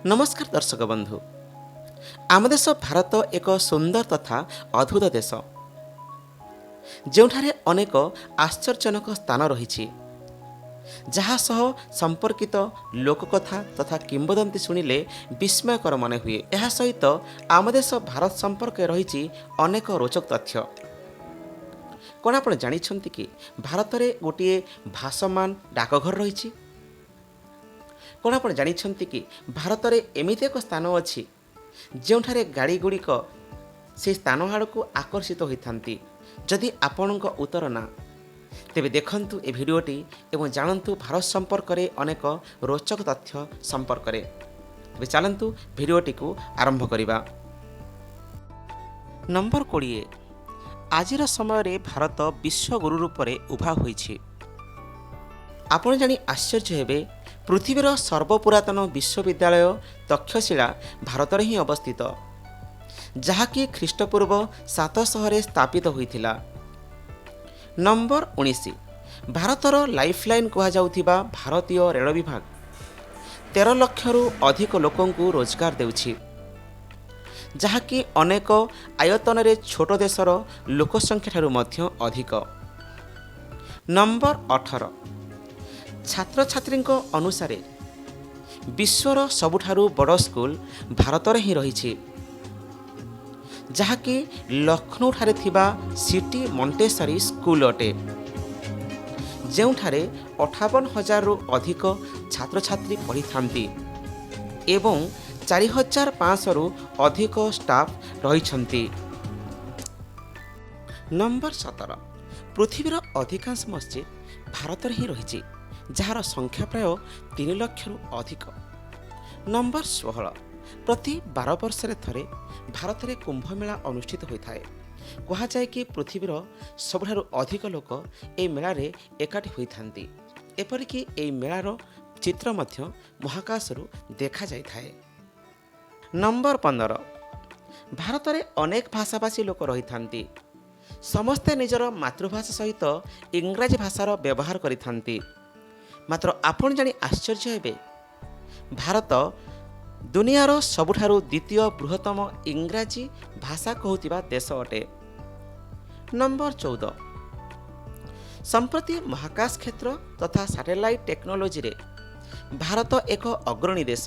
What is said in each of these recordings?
ନମସ୍କାର ଦର୍ଶକ ବନ୍ଧୁ। ଆମ ଦେଶ ଭାରତ ଏକ ସୁନ୍ଦର ତଥା ଅଦ୍ଭୁତ ଦେଶ, ଯେଉଁଠାରେ ଅନେକ ଆଶ୍ଚର୍ଯ୍ୟଜନକ ସ୍ଥାନ ରହିଛି, ଯାହା ସହ ସମ୍ପର୍କିତ ଲୋକକଥା ତଥା କିମ୍ବଦନ୍ତୀ ଶୁଣିଲେ ବିସ୍ମୟକର ମନେ ହୁଏ। ଏହା ସହିତ ଆମ ଦେଶ ଭାରତ ସମ୍ପର୍କରେ ରହିଛି ଅନେକ ରୋଚକ ତଥ୍ୟ। କ'ଣ ଆପଣ ଜାଣିଛନ୍ତି କି ଭାରତରେ ଗୋଟିଏ ଭାସମାନ ଡାକଘର ରହିଛି? କ'ଣ ଆପଣ ଜାଣିଛନ୍ତି କି ଭାରତରେ ଏମିତି ଏକ ସ୍ଥାନ ଅଛି, ଯେଉଁଠାରେ ଗାଡ଼ିଗୁଡ଼ିକ ସେହି ସ୍ଥାନ ଆଡ଼କୁ ଆକର୍ଷିତ ହୋଇଥାନ୍ତି? ଯଦି ଆପଣଙ୍କ ଉତ୍ତର ନା, ତେବେ ଦେଖନ୍ତୁ ଏ ଭିଡ଼ିଓଟି ଏବଂ ଜାଣନ୍ତୁ ଭାରତ ସମ୍ପର୍କରେ ଅନେକ ରୋଚକ ତଥ୍ୟ ସମ୍ପର୍କରେ। ତେବେ ଚାଲନ୍ତୁ, ଭିଡ଼ିଓଟିକୁ ଆରମ୍ଭ କରିବା। ନମ୍ବର 20। ଆଜିର ସମୟରେ ଭାରତ ବିଶ୍ୱଗୁରୁ ରୂପରେ ଉଭା ହୋଇଛି। ଆପଣ ଜାଣି ଆଶ୍ଚର୍ଯ୍ୟ ହେବେ, ପୃଥିବୀର ସର୍ବପୁରାତନ ବିଶ୍ୱବିଦ୍ୟାଳୟ ତକ୍ଷଶିଳା ଭାରତରେ ହିଁ ଅବସ୍ଥିତ, ଯାହାକି ଖ୍ରୀଷ୍ଟପୂର୍ବ 700ରେ ସ୍ଥାପିତ ହୋଇଥିଲା। ନମ୍ବର 19। ଭାରତର ଲାଇଫଲାଇନ୍ କୁହାଯାଉଥିବା ଭାରତୀୟ ରେଳ ବିଭାଗ 13 ଲକ୍ଷରୁ ଅଧିକ ଲୋକଙ୍କୁ ରୋଜଗାର ଦେଉଛି, ଯାହାକି ଅନେକ ଆୟତନରେ ଛୋଟ ଦେଶର ଲୋକସଂଖ୍ୟାଠାରୁ ମଧ୍ୟ ଅଧିକ। ନମ୍ବର 18। ଛାତ୍ରଛାତ୍ରୀଙ୍କ ଅନୁସାରେ ବିଶ୍ୱର ସବୁଠାରୁ ବଡ଼ ସ୍କୁଲ ଭାରତରେ ହିଁ ରହିଛି, ଯାହାକି ଲକ୍ଷ୍ନୌଠାରେ ଥିବା ସିଟି ମଣ୍ଟେସରୀ ସ୍କୁଲ ଅଟେ, ଯେଉଁଠାରେ 58,000ରୁ ଅଧିକ ଛାତ୍ରଛାତ୍ରୀ ପଢ଼ିଥାନ୍ତି ଏବଂ 4500ରୁ ଅଧିକ ଷ୍ଟାଫ୍ ରହିଛନ୍ତି। ନମ୍ବର 17। ପୃଥିବୀର ଅଧିକାଂଶ ମସଜିଦ ଭାରତରେ ହିଁ ରହିଛି, ଯାହାର ସଂଖ୍ୟା ପ୍ରାୟ 3 ଲକ୍ଷରୁ ଅଧିକ। ନମ୍ବର 16। ପ୍ରତି 12 ବର୍ଷରେ ଥରେ ଭାରତରେ କୁମ୍ଭମେଳା ଅନୁଷ୍ଠିତ ହୋଇଥାଏ। କୁହାଯାଏ କି ପୃଥିବୀର ସବୁଠାରୁ ଅଧିକ ଲୋକ ଏହି ମେଳାରେ ଏକାଠି ହୋଇଥାନ୍ତି। ଏପରିକି ଏହି ମେଳାର ଚିତ୍ର ମଧ୍ୟ ମହାକାଶରୁ ଦେଖାଯାଇଥାଏ। ନମ୍ବର 15। ଭାରତରେ ଅନେକ ଭାଷାଭାଷୀ ଲୋକ ରହିଥାନ୍ତି। ସମସ୍ତେ ନିଜର ମାତୃଭାଷା ସହିତ ଇଂରାଜୀ ଭାଷାର ବ୍ୟବହାର କରିଥାନ୍ତି। ମାତ୍ର ଆପଣ ଜାଣି ଆଶ୍ଚର୍ଯ୍ୟ ହେବେ, ଭାରତ ଦୁନିଆର ସବୁଠାରୁ ଦ୍ୱିତୀୟ ବୃହତ୍ତମ ଇଂରାଜୀ ଭାଷା କହୁଥିବା ଦେଶ ଅଟେ। ନମ୍ବର 14। ସମ୍ପ୍ରତି ମହାକାଶ କ୍ଷେତ୍ର ତଥା ସାଟେଲାଇଟ୍ ଟେକ୍ନୋଲୋଜିରେ ଭାରତ ଏକ ଅଗ୍ରଣୀ ଦେଶ।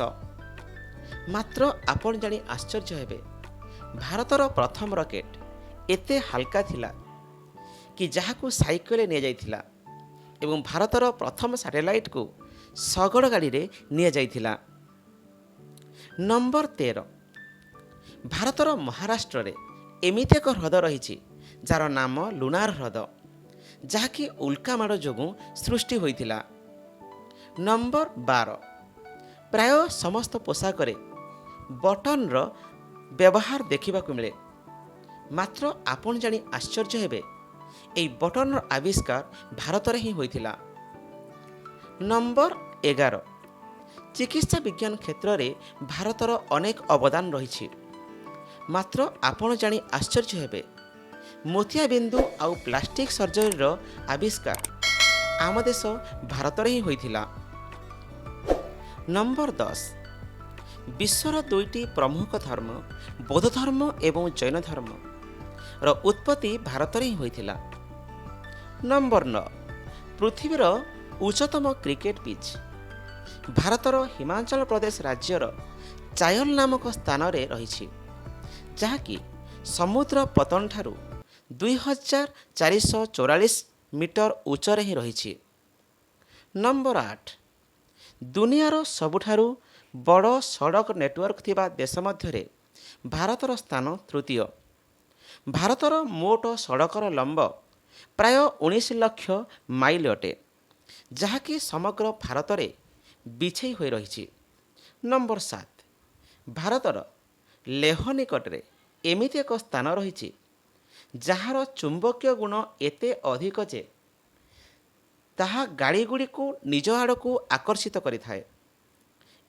ମାତ୍ର ଆପଣ ଜାଣି ଆଶ୍ଚର୍ଯ୍ୟ ହେବେ, ଭାରତର ପ୍ରଥମ ରକେଟ୍ ଏତେ ହାଲକା ଥିଲା କି ଯାହାକୁ ସାଇକେଲରେ ନିଆଯାଇଥିଲା ଏବଂ ଭାରତର ପ୍ରଥମ ସାଟେଲାଇଟ୍କୁ ଶଗଡ଼ ଗାଡ଼ିରେ ନିଆଯାଇଥିଲା। ନମ୍ବର 13। ଭାରତର ମହାରାଷ୍ଟ୍ରରେ ଏମିତି ଏକ ହ୍ରଦ ରହିଛି, ଯାହାର ନାମ ଲୁନାର ହ୍ରଦ, ଯାହାକି ଉଲ୍କାମାଡ଼ ଯୋଗୁଁ ସୃଷ୍ଟି ହୋଇଥିଲା। ନମ୍ବର 12। ପ୍ରାୟ ସମସ୍ତ ପୋଷାକରେ ବଟନ୍ର ବ୍ୟବହାର ଦେଖିବାକୁ ମିଳେ। ମାତ୍ର ଆପଣ ଜାଣି ଆଶ୍ଚର୍ଯ୍ୟ ହେବେ, ଏହି ବଟନ୍ର ଆବିଷ୍କାର ଭାରତରେ ହିଁ ହୋଇଥିଲା। ନମ୍ବର 11। ଚିକିତ୍ସା ବିଜ୍ଞାନ କ୍ଷେତ୍ରରେ ଭାରତର ଅନେକ ଅବଦାନ ରହିଛି। ମାତ୍ର ଆପଣ ଜାଣି ଆଶ୍ଚର୍ଯ୍ୟ ହେବେ, ମୋତିଆବିନ୍ଦୁ ଆଉ ପ୍ଲାଷ୍ଟିକ୍ ସର୍ଜରୀର ଆବିଷ୍କାର ଆମ ଦେଶ ଭାରତରେ ହିଁ ହୋଇଥିଲା। ନମ୍ବର 10। ବିଶ୍ୱର ଦୁଇଟି ପ୍ରମୁଖ ଧର୍ମ, ବୌଦ୍ଧ ଧର୍ମ ଏବଂ ଜୈନ ଧର୍ମର ଉତ୍ପତ୍ତି ଭାରତରେ ହିଁ ହୋଇଥିଲା। ନମ୍ବର 9। ପୃଥିବୀର ଉଚ୍ଚତମ କ୍ରିକେଟ ପିଚ୍ ଭାରତର ହିମାଚଳ ପ୍ରଦେଶ ରାଜ୍ୟର ଚାୟଲ ନାମକ ସ୍ଥାନରେ ରହିଛି, ଯାହାକି ସମୁଦ୍ର ପତନଠାରୁ 2444 ମିଟର ଉଚ୍ଚରେ ହିଁ ରହିଛି। ନମ୍ବର 8। ଦୁନିଆର ସବୁଠାରୁ ବଡ଼ ସଡ଼କ ନେଟୱାର୍କ ଥିବା ଦେଶ ମଧ୍ୟରେ ଭାରତର ସ୍ଥାନ ତୃତୀୟ। ଭାରତର ମୋଟ ସଡ଼କର ଲମ୍ବ ପ୍ରାୟ 19 ଲକ୍ଷ ମାଇଲ ଅଟେ, ଯାହାକି ସମଗ୍ର ଭାରତରେ ବିଛେଇ ହୋଇ ରହିଛି। ନମ୍ବର 7। ଭାରତର ଲେହ ନିକଟରେ ଏମିତି ଏକ ସ୍ଥାନ ରହିଛି, ଯାହାର ଚୁମ୍ବକୀୟ ଗୁଣ ଏତେ ଅଧିକ ଯେ ତାହା ଗାଡ଼ିଗୁଡ଼ିକୁ ନିଜ ଆଡ଼କୁ ଆକର୍ଷିତ କରିଥାଏ।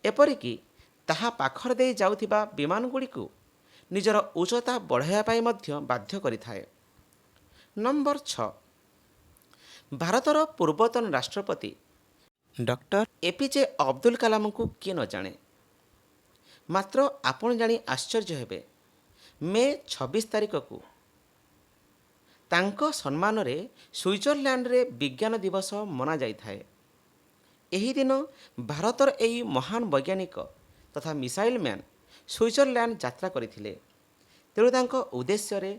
ଏପରିକି ତାହା ପାଖରେ ଦେଇ ଯାଉଥିବା ବିମାନଗୁଡ଼ିକୁ ନିଜର ଉଚ୍ଚତା ବଢ଼ାଇବା ପାଇଁ ମଧ୍ୟ ବାଧ୍ୟ କରିଥାଏ। ନମ୍ବର 6। ଭାରତର ପୂର୍ବତନ ରାଷ୍ଟ୍ରପତି ଡକ୍ଟର ଏପିଜେ ଅବଦୁଲ କାଲାମଙ୍କୁ କିଏ ନ ଜାଣେ? ମାତ୍ର ଆପଣ ଜାଣି ଆଶ୍ଚର୍ଯ୍ୟ ହେବେ, ମେ 26 ତାରିଖକୁ ତାଙ୍କ ସମ୍ମାନରେ ସୁଇଜରଲ୍ୟାଣ୍ଡରେ ବିଜ୍ଞାନ ଦିବସ ମନାଯାଇଥାଏ। ଏହି ଦିନ ଭାରତର ଏହି ମହାନ ବୈଜ୍ଞାନିକ ତଥା ମିସାଇଲ୍ ମ୍ୟାନ୍ ସୁଇଜରଲ୍ୟାଣ୍ଡ ଯାତ୍ରା କରିଥିଲେ। ତେଣୁ ତାଙ୍କ ଉଦ୍ଦେଶ୍ୟରେ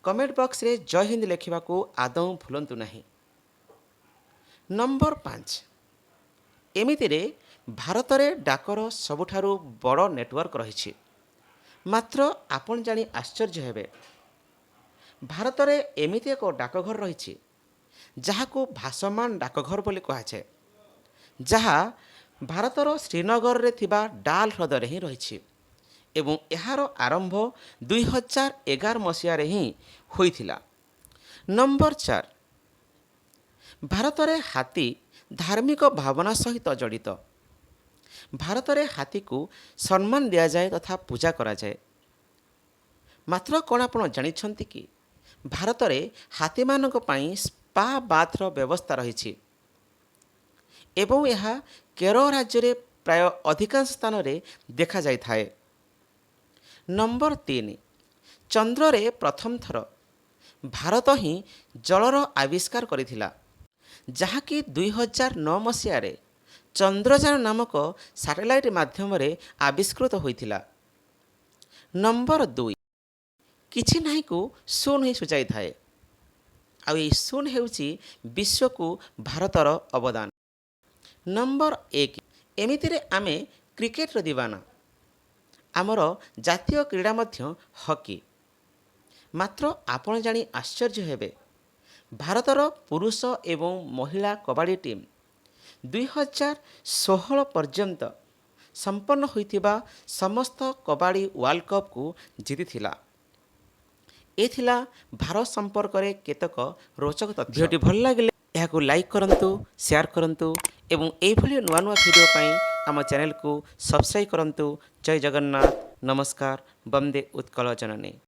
କମେଣ୍ଟ ବକ୍ସରେ ଜୟ ହିନ୍ଦ ଲେଖିବାକୁ ଆଦୌ ଭୁଲନ୍ତୁ ନାହିଁ। ନମ୍ବର 5, ଏମିତିରେ ଭାରତରେ ଡାକର ସବୁଠାରୁ ବଡ଼ ନେଟୱାର୍କ ରହିଛି। ମାତ୍ର ଆପଣ ଜାଣି ଆଶ୍ଚର୍ଯ୍ୟ ହେବେ, ଭାରତରେ ଏମିତି ଏକ ଡାକଘର ରହିଛି, ଯାହାକୁ ଭାସମାନ ଡାକଘର ବୋଲି କୁହାଯାଏ, ଯାହା ଭାରତର ଶ୍ରୀନଗରରେ ଥିବା ଡାଲ ହ୍ରଦରେ ହିଁ ରହିଛି ଏବଂ ଏହାର ଆରମ୍ଭ 2011 ମସିହାରେ ହିଁ ହୋଇଥିଲା। ନମ୍ବର 4, ଭାରତରେ ହାତୀ ଧାର୍ମିକ ଭାବନା ସହିତ ଜଡ଼ିତ। ଭାରତରେ ହାତୀକୁ ସମ୍ମାନ ଦିଆଯାଏ ତଥା ପୂଜା କରାଯାଏ। ମାତ୍ର କ'ଣ ଆପଣ ଜାଣିଛନ୍ତି କି, ଭାରତରେ ହାତୀମାନଙ୍କ ପାଇଁ ସ୍ପା ବାଥର ବ୍ୟବସ୍ଥା ରହିଛି ଏବଂ ଏହା କେରଳ ରାଜ୍ୟରେ ପ୍ରାୟ ଅଧିକାଂଶ ସ୍ଥାନରେ ଦେଖାଯାଇଥାଏ। ନମ୍ବର 3, ଚନ୍ଦ୍ରରେ ପ୍ରଥମ ଥର ଭାରତ ହିଁ ଜଳର ଆବିଷ୍କାର କରିଥିଲା, ଯାହାକି 2009 ମସିହାରେ ଚନ୍ଦ୍ରଯାନ ନାମକ ସାଟେଲାଇଟ୍ ମାଧ୍ୟମରେ ଆବିଷ୍କୃତ ହୋଇଥିଲା। ନମ୍ବର 2, କିଛି ନାହିଁକୁ ଶୂନ ହିଁ ସୂଚାଇଥାଏ। ଆଉ ଏହି ଶୂନ ହେଉଛି ବିଶ୍ୱକୁ ଭାରତର ଅବଦାନ। ନମ୍ବର 1, ଏମିତିରେ ଆମେ କ୍ରିକେଟର ଦିବାନା। ଆମର ଜାତୀୟ କ୍ରୀଡ଼ା ମଧ୍ୟ ହକି। ମାତ୍ର ଆପଣ ଜାଣି ଆଶ୍ଚର୍ଯ୍ୟ ହେବେ, ଭାରତର ପୁରୁଷ ଏବଂ ମହିଳା କବାଡ଼ି ଟିମ୍ 2016 ପର୍ଯ୍ୟନ୍ତ ସମ୍ପନ୍ନ ହୋଇଥିବା ସମସ୍ତ କବାଡ଼ି ୱାର୍ଲଡ଼ କପ୍କୁ ଜିତିଥିଲା। ଏ ଥିଲା ଭାରତ ସମ୍ପର୍କରେ କେତେକ ରୋଚକ ତଥ୍ୟ। ଭିଡ଼ିଓଟି ଭଲ ଲାଗିଲେ ଏହାକୁ ଲାଇକ୍ କରନ୍ତୁ, ସେୟାର କରନ୍ତୁ ଏବଂ ଏଇଭଳି ନୂଆ ନୂଆ ଭିଡ଼ିଓ ପାଇଁ ଆମ ଚ୍ୟାନେଲକୁ ସବସ୍କ୍ରାଇବ୍ କରନ୍ତୁ। ଜୟ ଜଗନ୍ନାଥ, ନମସ୍କାର, ବନ୍ଦେ ଉତ୍କଳ ଜନନୀ।